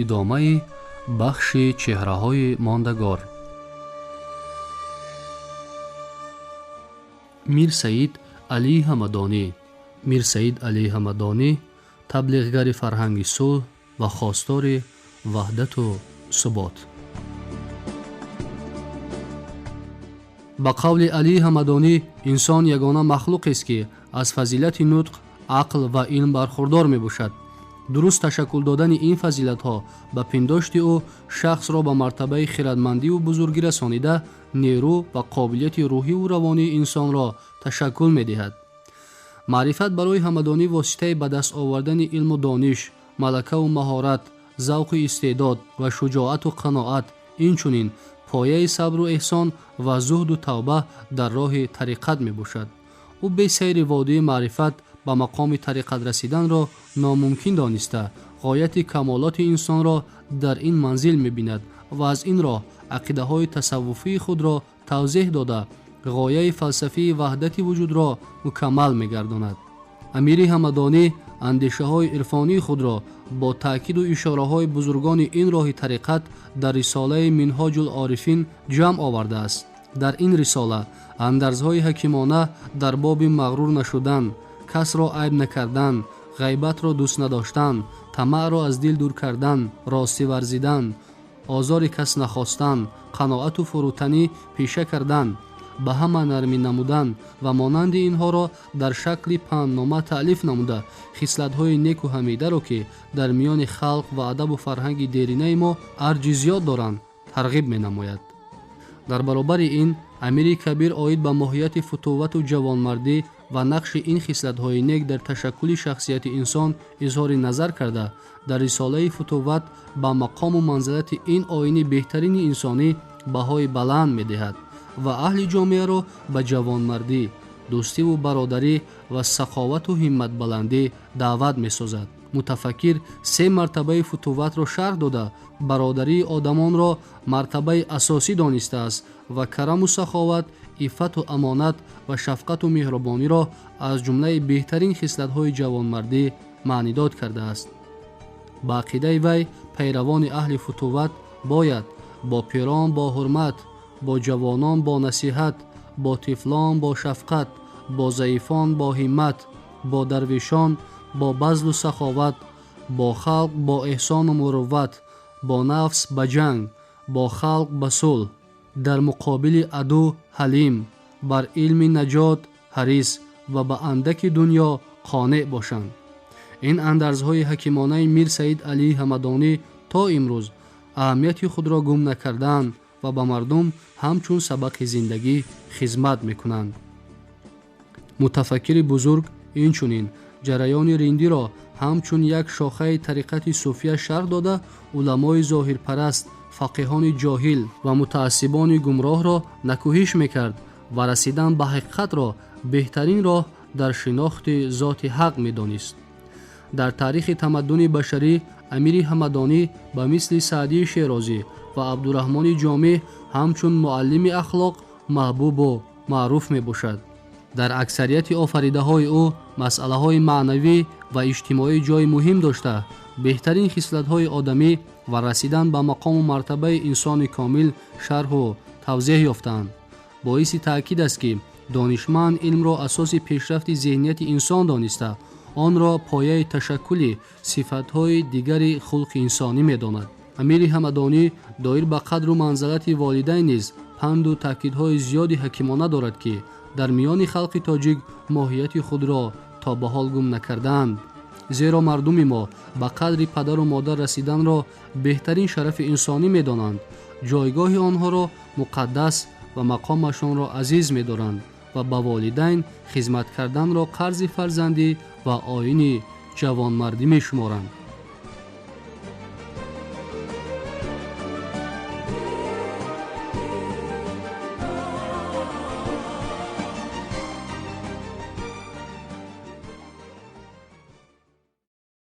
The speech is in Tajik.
Идомаи бахши чеҳраҳои мондагор. Мир Саид Алии Ҳамадонӣ. Мир Саид Алии Ҳамадонӣ таблиғгари фарҳанги сулҳ ва хостори ваҳдату субот. Ба қавли Алии Ҳамадонӣ, инсон ягона махлуқест, ки аз фазилати нутқ, ақл ва илм бархурдор мебошад. Дуруст ташаккул додани ин фазилатҳо ба пиндошти ӯ шахсро ба мартабаи хирадмандиву бузургӣ расонида, нерӯ ва қобилияти рӯҳиву равонии инсонро ташаккул медиҳад. Маърифат барои Ҳамадонӣ воситаи ба даст овардани илму дониш, малакаву маҳорат, завқу истеъдод ва шуҷоату қаноат, инчунин пояи сабру эҳсон ва зуҳду тавба дар роҳи тариқат мебошад. Ӯ бе сайри водии маърифат ба мақоми тариқат расиданро номумкин дониста, ғояти камолоти инсонро дар ин манзил мебинад ва аз ин роҳ ақидаҳои тасаввуфии худро тавзеҳ дода, ғояи фалсафии ваҳдати вуҷудро мукаммал мегардонад. Амири Ҳамадонӣ андешаҳои ирфонии худро бо таъкиду ишораҳои бузургони ин роҳи тариқат дар рисолаи Минҳоҷул орифин ҷамъ овардааст. Дар ин рисола андарзҳои ҳакимона дар боби мағрур нашудан, касро айб накардан, ғайбатро дӯст надоштан, тамаъро аз дил дур кардан, ростӣ варзидан, озори кас нахостан, қаноату фурӯтанӣ пеша кардан, ба ҳама нармӣ намудан ва монанди инҳоро дар шакли панднома таълиф намуда, хислатҳои неку ҳамидаро, ки дар миёни халқ ва адабу фарҳанги деринаи мо арҷи зиёд доранд, тарғиб менамояд. Дар баробари ин, Амири Кабир оид ба моҳияти футувату ҷавонмардӣ ва нақши ин хислатҳои нек дар ташаккули шахсияти инсон изҳори назар карда, дар рисолаи Футуват ба мақому манзилати ин оини беҳтарини инсонӣ баҳои баланд медиҳад ва аҳли ҷомеаро ба ҷавонмардӣ, дӯстиву бародарӣ ва саховату ҳимматбаландӣ даъват месозад. Мутафаккир се мартабаи футуватро шарҳ дода, бародарии одамонро мартабаи асосӣ донистааст ва караму саховат, иффату амонат ва шафқату меҳрубониро аз ҷумлаи беҳтарин хислатҳои ҷавонмардӣ маънидод кардааст. Ба ақидаи вай, пайравони аҳли футуват бояд бо пирон бо ҳурмат, бо ҷавонон бо насиҳат, бо тифлон бо шафқат, бо заифон бо ҳиммат, бо дарвешон бо базлу саховат, бо халқ бо эҳсону мурувват, бо нафс ба ҷанг, бо халқ ба сулҳ, дар муқобили аду ҳалим, бар илми наҷот ҳарис ва ба андаки дунё қонеъ бошанд. Ин андарзҳои ҳакимонаи Мир Саид Алии Ҳамадонӣ то имрӯз аҳамияти худро гум накардаанд ва ба мардум ҳамчун сабақи зиндагӣ хизмат мекунанд. Мутафаккири бузург инчунин ҷараёни риндиро ҳамчун як шохаи тариқати суфия шарҳ дода, уламои зоҳирпараст, фақиҳони ҷоҳил ва мутаассибони гумроҳро накӯҳиш мекард ва расидан ба ҳақиқатро беҳтарин роҳ дар шинохти зоти ҳақ медонист. Дар таърихи тамаддуни башарӣ Амири Ҳамадонӣ ба мисли Саъдии Шерозӣ ва Абдураҳмони Ҷомӣ ҳамчун муаллими ахлоқ маҳбубу маъруф мебошад. Дар аксарияти офаридаҳои ӯ масъалаҳои маънавӣ ва иҷтимоӣ ҷои муҳим дошта, беҳтарин хислатҳои одамӣ ва расидан ба мақому мартабаи инсони комил шарҳу тавзеҳ ёфтаанд. Боиси таъкид аст, ки донишманд илмро асоси пешрафти зеҳнияти инсон дониста, онро пояи ташаккули сифатҳои дигари хулқи инсонӣ медонад. Амири Ҳамадонӣ доир ба қадру манзалати волидайн низ панду таъкидҳои зиёди ҳакимона дорад, ки дар миёни халқи тоҷик моҳияти худро то ба ҳол гум накардаанд, зеро мардуми мо ба қадри падару модар расиданро беҳтарин шарафи инсонӣ медонанд, ҷойгоҳи онҳоро муқаддас ва мақомашонро азиз медоранд ва ба волидайн хизмат карданро қарзи фарзандӣ ва оини ҷавонмардӣ мешуморанд.